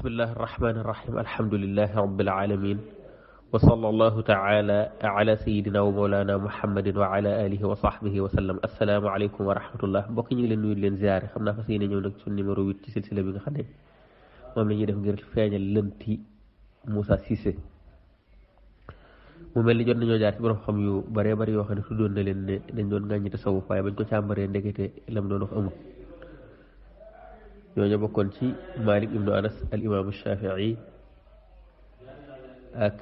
بسم الله الرحمن الرحيم الحمد لله رب العالمين وصلى الله تعالى على سيدنا ومولانا محمد وعلى آله وصحبه وسلم السلام عليكم ورحمة الله بokk ñu ngi leen nuyu leen ziaré xamna fa seen ñew nak ci numéro 8 ci silsila bi nga xamné mom lañuy def ngir feñal lenti Moussa Cissé mu melni jot nañu jaar ci borom xam yu bare bare yo xamné tuddoon na leen ne dañ doon gagne tasawuf waye bañ ko ciambaré ndegete lam doon wax amul ñooñu bokkoon ci Malik ibnu Anas al imam Shafi'i ak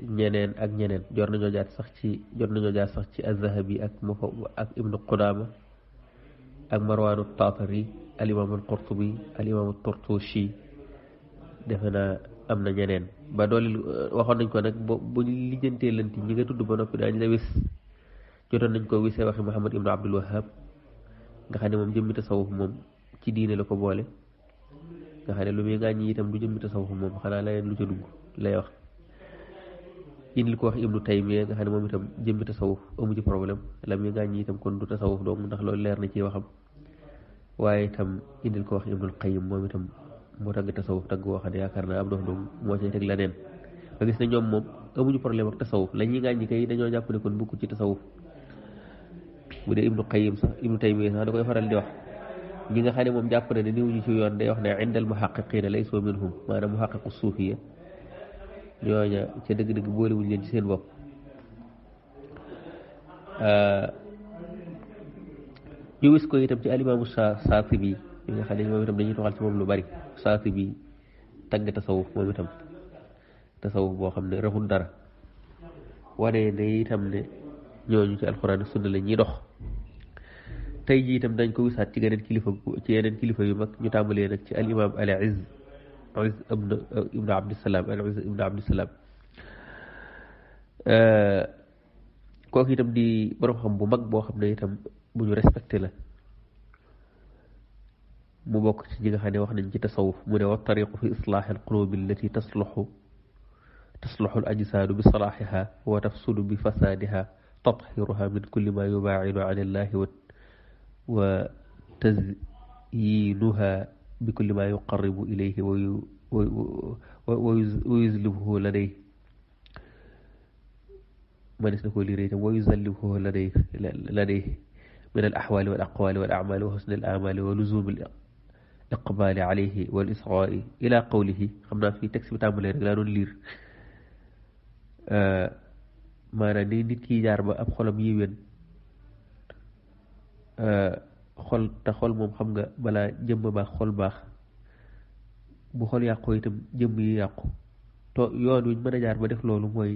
ñeneen jor nañoo jaar sax ci az-Zahabi ak ibnu Qudama ak Marwan at-Tatari al imam al-Qurtubi al imam at-Turtushi defena am na ñeneen ba dooli waxoon nañ ko nag bu ñu lijjantee lanti ñi nga tudd ba noppi daañu la wis jotoon nañ ko wisee waxi Muhammad ibnu Abdul Wahhab nga xam ne moom jëmmi tasawuf moom ci diine la ko boole nga xam ne lu muy ngàññi itam du jëmmi tasawuf moom xanaa leneen lu ca dugg lay wax indil ko wax ibnu Taymiya nga xam ne moom itam jëmmi tasawuf amu ci problème la muy ngàññi itam kon du tasawuf dong ndax loolu leer na ci waxam waaye itam indil ko wax ibnul Qayyim moom itam moo tagg tasawuf tagg woo xam ne yaakaar naa ab dox dong moo cay teg leneen nga gis ne ñoom moom amuñu problème ak tasawuf la ñuy ngàññi kay dañoo jàpp ne kon bukk ci tasawuf bu dee ibnu Qayyim sax ibnu Taymiya sax da koy faral di wax ñi nga xam ne moom jàpp na ne niwuñu ci yoon day wax ne indal muhaqqiqiina laysu minhum maanaam muhaqqiqu suufiya ñooña ca dëgg-dëgg boolewuñu leen ci seen bopp ñu wis ko itam ci alimaamu Saatibi yi nga xam ne moom itam dañuy toxal ci moom lu bari Saatibi tagg tasawuf moom itam tasawuf boo xam ne raxul dara wane ne itam ne ñooñu ci alxuraan sunna la ñuy dox tey jii itam dañ ko wisaat ci yeneen kilifa yu mag ñu tàmbalee nag ci al imam al Izz ibnu Abdissalaam kooku itam di borom xam bu mag boo xam ne itam bu ñu respecté la mu bokk ci ñi nga xam ne wax nañ ci tasawuf mu ne wa tariqu fi islaahi al qulubi allati tasluxu al ajsaadu bi salaaxiha wa tafsudu bi fasaadiha tathiruha min kulli ma yubaacidu an illahi وتزيينها بكل ما يقرب إليه ويزلفه لديه ويزلفه لديه من الأحوال والأقوال والأعمال وحسن الآمال ولزوم الإقبال عليه والإصغاء إلى قوله خمنا في تكسب تعمل لا نلير ما نيت كي جار با اب xolam yiwen xol te xol moom xam nga balaa jëmm baax xol baax bu xol yàqu itam jëmm yi yàqu to yoon wi mën a jaar ba def loolu mooy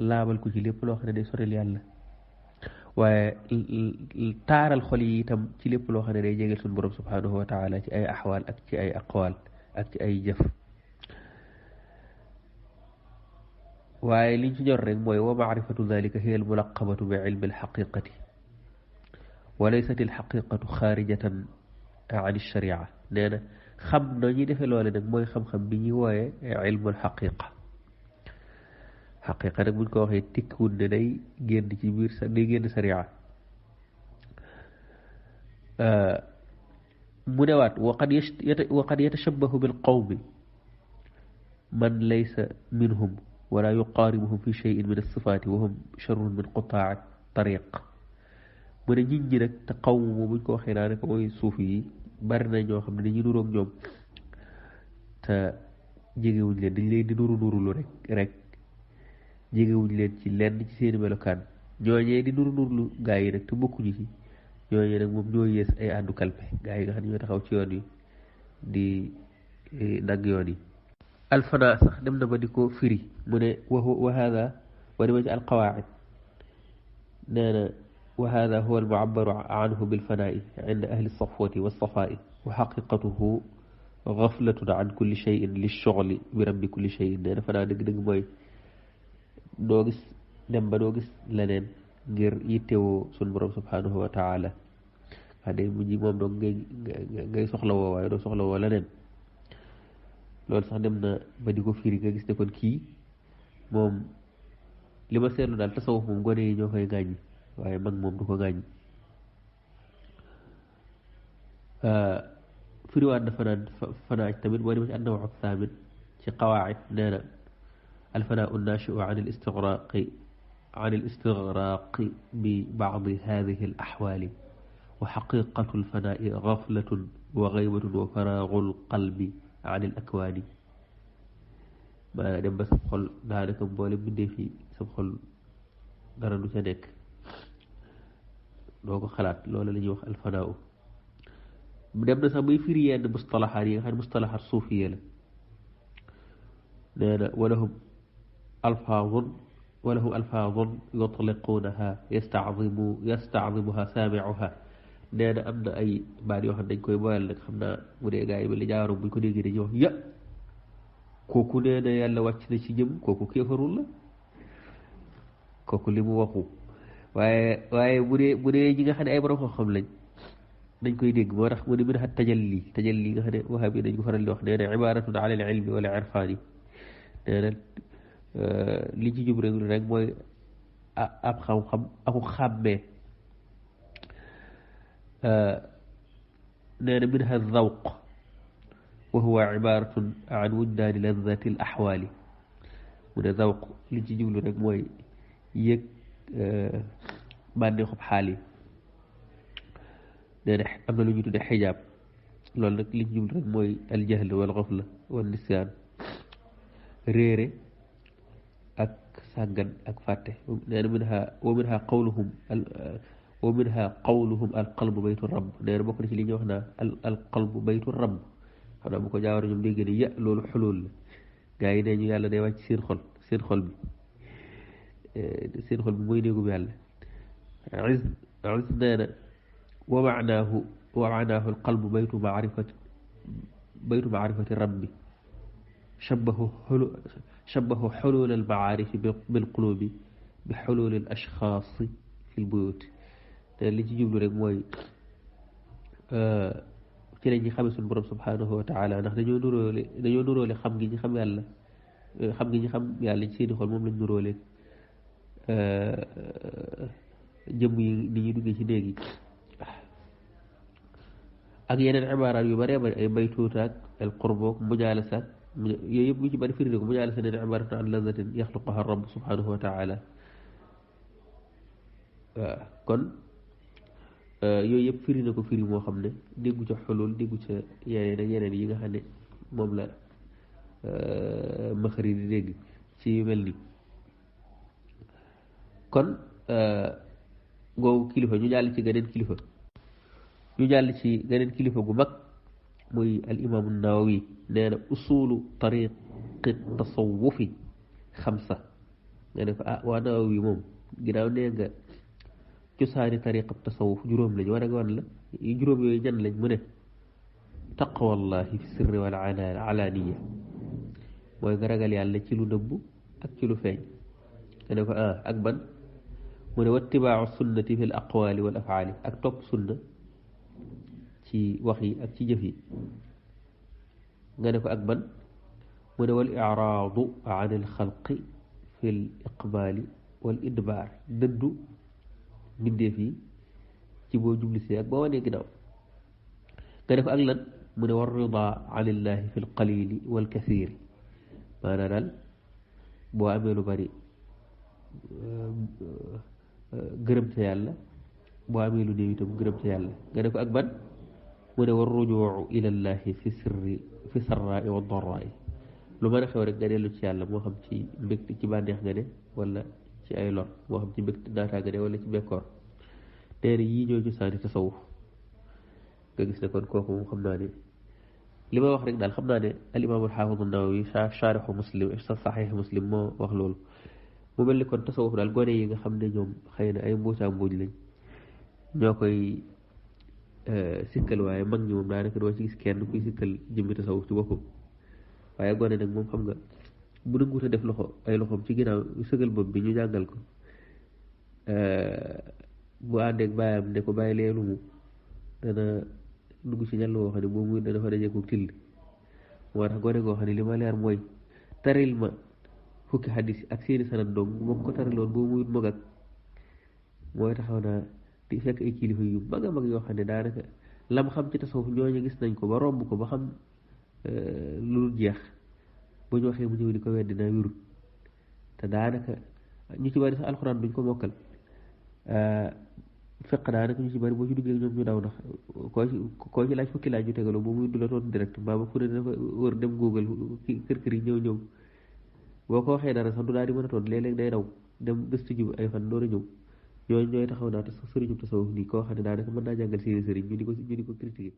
laabal ko ci lépp loo xam ne day sorel yàlla waaye taaral xol yi itam ci lépp loo xam ne day jegeel suñu borom subhanahu wa taala ci ay axwaal ak ci ay aqwaal ak ci ay jëf waaye liñ ci ñor rek mooy wa maarifatu dalika hiya al mulaqabatu bi ilmi al xaqiqati وليست الحقيقة خارجة عن الشريعة نانا خم ناني ديفه لولé nak moy xam xam bi ñi woyé ilmul haqiqa haqiqa nak buñ ko waxé tikkuul ne day genn ci biir sa day genn sharia mu newat وقد يتشبه بالقوم من ليس منهم ولا يقاربهم في شيء من الصفات وهم شر من قطاع الطريق mu ne nit ñi nag te xaw ma buñ ko waxee naa ne ko mooy suufi yi bari na ñoo xam ne dañuy nuroog ñoom te jegewuñ leen dañ leen di nurulu rek jegewuñ leen ci lenn ci seeni melokaan ñooñee di nurulu gaa yi nag te bokkuñu ci ñooñee nag moom ñoo yées ay àndu kalpe gaa yi nga xam ne ñoo taxaw ci yoon yi di dagg yoon yi alfana sax dem na ba di ko firi mu ne wa hada wa dima ci alqawaid nee na وهذا هو المعبر عنه بالفناء عند أهل الصفوة والصفاء وحقيقته غفلة عن كل شيء للشغل برب كل شيء أنا فنا دق موي دوغس dem ba doo gis leneen ngir yittewoo sun borom subhanahu wa taala ade mu ji moom doog ngay soxla woo waaye doo soxla woo leneen loolu sax dem na ba di ko firi nga gis ne kon kii moom li ma seetlu daal tasawuf moom gone yi ñoo koy gàññi waaye mag moom du ko gàññi firiwaat na fanaa tamit boo demee ci annawu thaamin ci qawaacid nee na الفناء الناشئ عن الاستغراق ببعض هذه الأحوال وحقيقة الفناء غفلة وغيبة وفراغ القلب عن الأكوان ما dem ba sa xol daanaka mboole bindee fi sa xol dara du ca nekk doo ko xalaat loolu la ñuy wax alfanaaw dem na sax bay firi yenn mustalahaat yi nga xam ne mustalahaat suufiya la nee na وله ألفاظ يطلقونها يستعظمها سامعها نانا أمنا أي بعد يوحنا نكوي بوال لك خمنا ودي غاي بلي جارو بلكو دي غيري جوح يا كوكو نانا يالا واتشنا شي جم كوكو كيفر الله كوكو لمو وقو waaye bu dee ñi nga xam ne ay borom xam lañ dañ koy dégg moo tax mu ne min ha tajalli nga xam ne wahabi dañ ko faral di wax nee na ibaratun ala al ilmi wala irfani nee na li ci jub rek mooy ab xam-xam aku xàmmee nee na minha zawq wa huwa ibaratun an wujdaani ladati al axwaali mu ne zawq li ci jublu rek mooy yëg bànneexub xaal yi nee na am na lu ñu tuddee xijaab loolu nag li ci jublu rek mooy al jahl wal xafla wal nisyaan réere ak sàggan ak fàtte nee na minha qawluhum al qalbu baytu rabb nee na bokk na ci li ñuy wax naa al qalbu baytu rabb xam naa bu ko jaawara ñoom dégg ne loolu xulul la gaa yi nee ñu yàlla day wàcc seen xol bi mooy néegum yàlla is nee na wa maanaahu al qalbu baytu maarifati rabbi شبهوا حلول المعارف بالقلوب بحلول الأشخاص في البيوت اللي تجيب له رك موي ci la ñuy xamee suñu borom subhanahu wa taala ndax dañoo nuróole xam gi ñu xam yàlla ci seeni xol moom lañ nuróole jëmm yi ni ñuy duggee ci néeg yi ak yeneen ibaaraat yu bëree bëri ay baytuutaak al qurbook mujaalasaak yooyu yëpp bu ci bari firi ko mujaalasa nee na ibaratun an lazatin yaxluqaha rabb subhanahu wa taala waaw kon yooyu yëpp firi na ko firi moo xam ne déggu ca xulul déggu ca yeneen yi nga xam ne moom la maxari di dégg ci yu mel ni kon googu kilifa ñu jàll ci geneen kilifa gu mag muy al imaamu nawawi nee na usulu tariqi tasawufi xamsa nga ne ko waa nawawi moom ginnaaw nee nga cosaani tariqa tasawuf juróom lañ war a wan la juróom yooyu ñan lañ mu ne taqwallahi fi sirri wal alaaniya mooy nga ragal yàlla ci lu nëbbu ak ci lu feeñ nga ne ko ak ban mu ne wattibaacu sunnati fi l aqwaali wal afaali ak topp sunna ci wax yi ak ci jëf yi nga ne ko ak ban mu ne wal iraadu an al xalqi fi l iqbaali wal idbaar dëddu mbindeef yi ci boo jublisee ak boo wanee ginnaaw nga ne ko ak lan mu ne war rida an illahi fi l qalili wal kasiiri maanaa daal boo amee lu bari gërëm ca yàlla boo amee lu néew itam gërëm ca yàlla nga ne ko ak ban mu ne war rujuu ilallahi fi sarraai wa darraai lu mën a xew rek nga dellu ci yàlla moo xam ci mbégte ci bànneex nga ne wala ci ay lor moo xam ci mbégte naataa nga ne wala ci bekkoor nee na yii ñoo cosaani tasawuf nga gis ne kon kooku moom xam naa ne li ma wax rek daal xam naa ne al imaam al xaafid an-Nawawi saarixu muslim saxiix muslim moo wax loolu mu mel ni kon tasawuf daal gone yi nga xam ne ñoom xëy na ay mbuucaa mbuuj lañ ñoo koy sikkal waaye mag ñi moom daanaka doo ci gis kenn kuy sikkal jëmmi tasawuf ci boppam waaye gone nag moom xam nga bu nanguut a def ay loxoom ci ginnaaw sëgal bopp bi ñu jàngal ko bu àndeek bàyyam ne ko bàyyi leelu mu dana dugg ci ñàll woo xam ne boo muy dana fa dajeeku till moo tax gone goo xam ne li ma leer mooy taril ma fukki xaddis ak seeni sanad dong moom ko tariloon boo muyut mag ak mooy taxaw naa di fekk ay kilifa yu mag a mag yoo xam ne daanaka lam xam ci tasawuf ñooñu gis nañ ko ba romb ko ba xam lu jeex bu ñu waxee mu ñëw di ko weddi naa wérut te daanaka ñu ci bari sax alxuraan duñ ko mokkal fekk daanaka ñu ci bari boo ci duggee ñoom ñu daw ndax koo ci laaj fukki laaj yu tegaloo moom muy du la toon direct mbaa ba fu ne dafa wër dem google kër kër yi ñëw boo ko waxee dara sax du daal di mën a toon léeg-léeg day daw dem gëstu ji ay fan door a ñëw ñooñu ñooy taxaw naa te sëriñu tasawuf nii koo xam ne daanaka mën naa jàngal seeni sëriñ ñu di ko critiquer